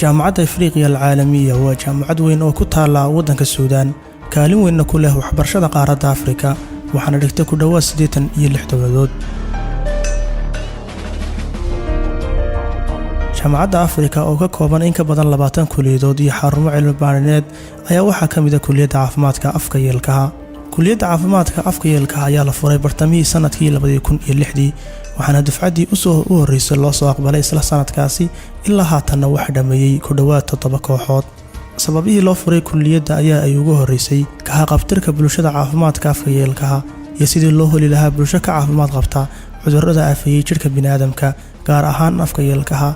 Jaamacadda Afriqiya Alcaalamiya waa jaamacad weyn oo ku taala waddanka Suudaan, kaalin weynna ku leh waxbarashada qaaradda Afrika, waxaana dhigtay ku dhowaad 86 dowladood. Jaamacadda Afrika oo ka kooban in ka badan 20 kuliyadood iyo xarumo cilmi baadhineed ayaa waxaa ka mid ah kuliyadda caafimaadka afka iyo ilkaha. Kuliyadda caafimaadka afka iyo ilkaha ayaa la furay bartamihii sanadkii 2006-dii, waxaana dufcaddii usoo u horreysay loo soo aqbalay isla sanadkaasi. Ilaa haatanna waxaa dhammeeyey ku dhowaad toddoba kooxood. Sababihii loo furay kuliyadda ayaa ay ugu horreysay kahaqabtirka bulshada caafimaadka afka iyo ilkaha iyo sidii loo heli lahaa bulsho ka caafimaad qabta cudurrada aafeeyey jidhka bini'aadamka, gaar ahaan afka iyo ilkaha,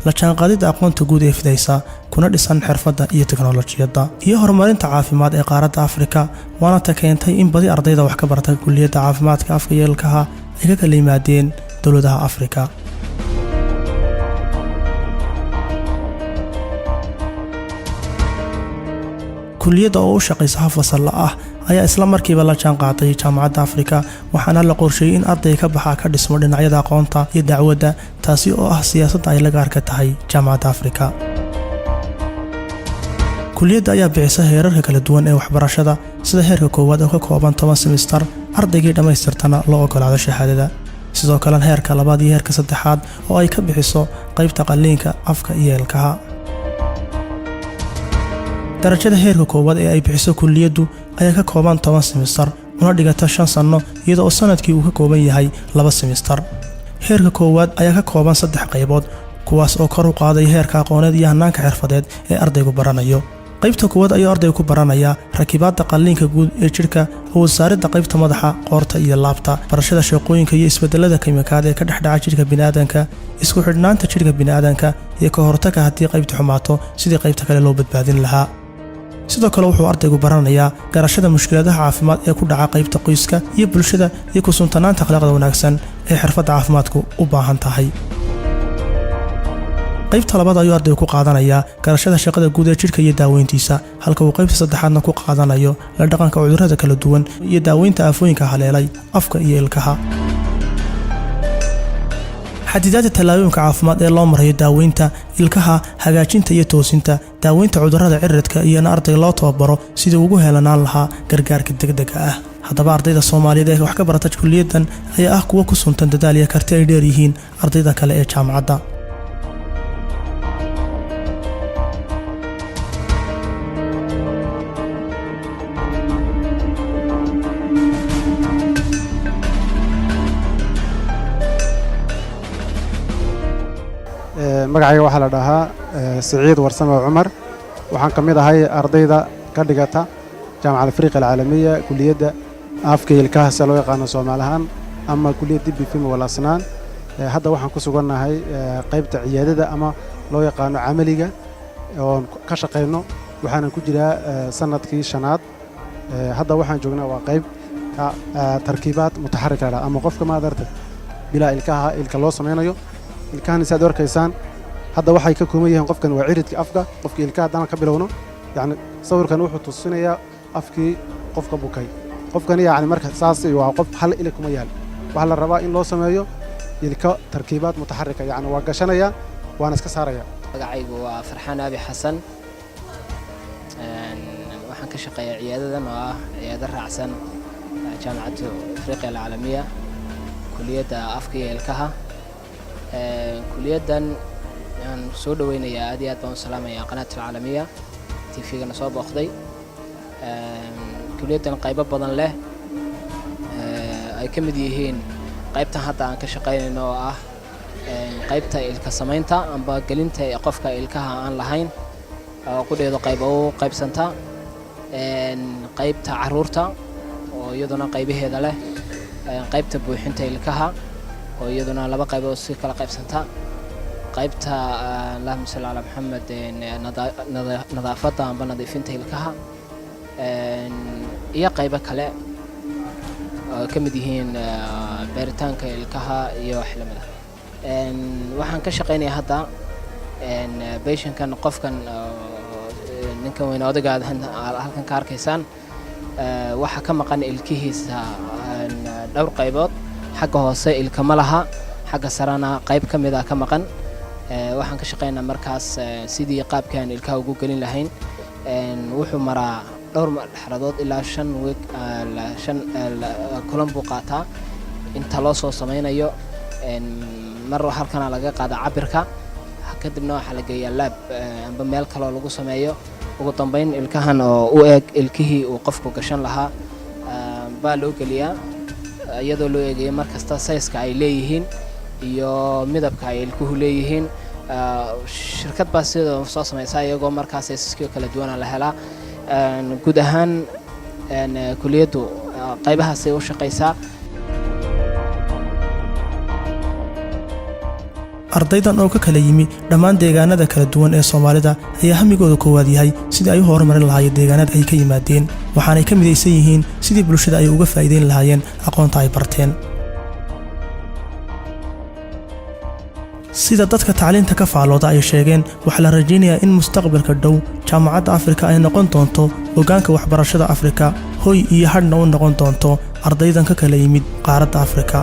la jaanqaadidda aqoonta guud ee fidaysa kuna dhisan xirfadda iyo teknolojiyadda, iyo horumarinta caafimaad ee qaaradda Afrika. Waana ta keentay in badi ardayda wax ka barata kuliyadda caafimaadka afka iyo ilkaha ay ka kala yimaadeen dowladaha Afrika. Kuliyadda oo u shaqaysa hab fasalla ah ayaa isla markiiba la jaan qaaday Jaamacadda Afrika, waxaana la qorsheeyey in arday ka baxa ka dhismo dhinacyada aqoonta iyo dacwadda, taasi oo ah siyaasadda ay la gaarka tahay Jaamacadda Afrika. Kuliyadda ayaa bixisa heerarka kala duwan ee waxbarashada, sida heerka koowaad oo ka kooban 10 semister, ardaygii dhammaystirtana loo ogolaado shahaadada, sidoo kalena heerka labaad iyo heerka saddexaad oo ay ka bixiso qaybta qalliinka afka iyo ilkaha. Darajada heerka koowaad ee ay bixiso kuliyaddu ayaa ka kooban 10 semister una dhigata 5 sanno, iyada oo sanadkii uu ka kooban yahay 2 semister. Heerka koowaad ayaa ka kooban saddex qaybood, kuwaas oo kor u qaaday heerka aqooneed iyo hannaanka xirfadeed ee ardaygu baranayo. Qaybta koowaad ayuu ardaygu ku baranayaa rakibaadda qalliinka guud ee jidhka, awood saaridda qaybta madaxa, qoorta iyo laabta, barashada shaqooyinka iyo isbedelada kimikaad ee ka dhex dhaca jidhka bini'aadanka, isku xidhnaanta jidhka bini'aadanka iyo ka hortagga haddii qaybta xumaato sidii qaybta kale loo badbaadin lahaa. Sidoo kale wuxuu ardaygu baranayaa garashada mushkiladaha caafimaad ee ku dhaca qaybta qoyska iyo bulshada iyo ku suntanaanta akhlaaqda wanaagsan ee xirfadda caafimaadku u baahan tahay. Qaybta labaad ayuu ardaygu ku qaadanayaa garashada shaqada guud ee jidhka iyo daaweyntiisa, halka uu qaybta saddexaadna ku qaadanayo la dhaqanka cudurrada kala duwan iyo daaweynta aafooyinka haleelay afka iyo ilkaha, xadidaadda tallaabooyinka caafimaad ee loo marayo daaweynta ilkaha, hagaajinta iyo toosinta, daaweynta cudurrada ciridka, iyo in ardayga loo tababaro sidii ugu helanaan lahaa gargaarka degdega ah. Haddaba, ardayda Soomaaliyeed ee wax ka barata kuliyaddan ayaa ah kuwo ku suntan dadaal iyo karti ay dheer yihiin ardayda kale ee jaamacadda. Magacayga waxaa la dhahaa Siciid Warsame Cumar. Waxaan ka mid ahay ardayda ka dhigata Jaamacadda Afriqiya Alcaalamiya, kuliyadda afka iyo ilkaha sida loo yaqaano Soomaalihaan, ama kuliyad طب الفم والأسنان. Hadda waxaan ku sugannahay qaybta ciyaadada ama loo yaqaano camaliga oon ka shaqayno. Waxaanan ku jiraa sanadkii shanaad. Hadda waxaan joognaa waa qaybta تركيبات متحركة la ama qofka maadarta bilaa ilkaha ilka loo samaynayo. Ilkahan saad arkaysaan hadda waxay ka kooban yihiin qofkan waa ciridka afka qofka. Ilkaha haddaan ka bilowno, yacni sawirkan wuxuu tusinayaa afkii qofka bukay. Qofkani yacni marka saas waa qof hal ilig kuma yaal. Waxaa la rabaa in loo sameeyo ilka تركيبات متحركة, yacni waa gashanaya waana iska saaraya. Magacaygu waa Farxaan Aabi Xasan. Waxaan ka shaqeeyaa ciyaadadan oo ah ciyaado raacsan Jaamacadda Afriqiya Alcaalamiya, kuliyadda afka iyo ilkaha. Kuliyaddan aan soo dhaweynayaa, aad iyo aad baan u salaamayaa Qanaat Alcaalamiya TV-gana soo booqday. Kuliyaddan qaybo badan leh, ay ka mid yihiin qaybtan hadda aan ka shaqaynayno oo ah qaybta ilka samaynta amba gelinta qofka ilkaha aan lahayn oo qudheedu qayb u qaybsanta, qaybta caruurta oo iyaduna qaybaheeda leh, qaybta buuxinta ilkaha oo iyaduna laba qaybood si kala qaybsanta, qaybta, allahuma salli calaa Maxamed, nadaafadda amba nadiifinta ilkaha, iyo qaybo kale oo ka mid yihiin beeritaanka ilkaha iyo wax lamid ah. Waxaan ka shaqaynayaa hadda patientkan, qofkan, ninkan weyne odayga aad halkan ka arkaysaan. Waxaa ka maqan ilkihiisa dhowr qaybood. Xagga hoose ilka ma laha, xagga sarena qayb ka mid a ka maqan. Waxaan ka shaqeynaa markaas sidii qaabkaan ilkaha ugu gelin lahayn. Wuxuu maraa dhowr marxaladood, ilaa 5 week, shan kulan buu qaataa inta loo soo sameynayo. Mar halkana laga qaada cabirka, kadibna waxaa la geeyaa lab amba meel kaloo lagu sameeyo. Ugu dambeyn ilkahan oo u eg ilkihii uu qofku gashan lahaa baa loo geliyaa, iyadoo loo eegayo mar kasta size-ka ay leeyihiin iyo midabka ay ilkuhu leeyihiin. Shirkad baa sidoo soo samaysa, iyagoo markaas sizes-kio kala duwana la helaa. Guud ahaan kuliyaddu qaybahaasay u shaqaysaa. Ardaydan oo ka kala yimi dhammaan deegaanada kala duwan ee Soomaalida ayaa hamigooda koowaad yahay sidii ay u horumarin lahaayeen deegaanada ay ka yimaadeen, waxaanay ka midaysan yihiin sidii bulshada ay uga faa'iidayn lahaayeen aqoonta ay barteen. Sida dadka tacliinta ka faallooda ay sheegeen, waxaa la rajaynayaa in mustaqbalka dhow Jaamacadda Afrika ay noqon doonto hoggaanka waxbarashada Afrika, hoy iyo hadhna u noqon doonto ardaydan ka kala yimid qaaradda Afrika.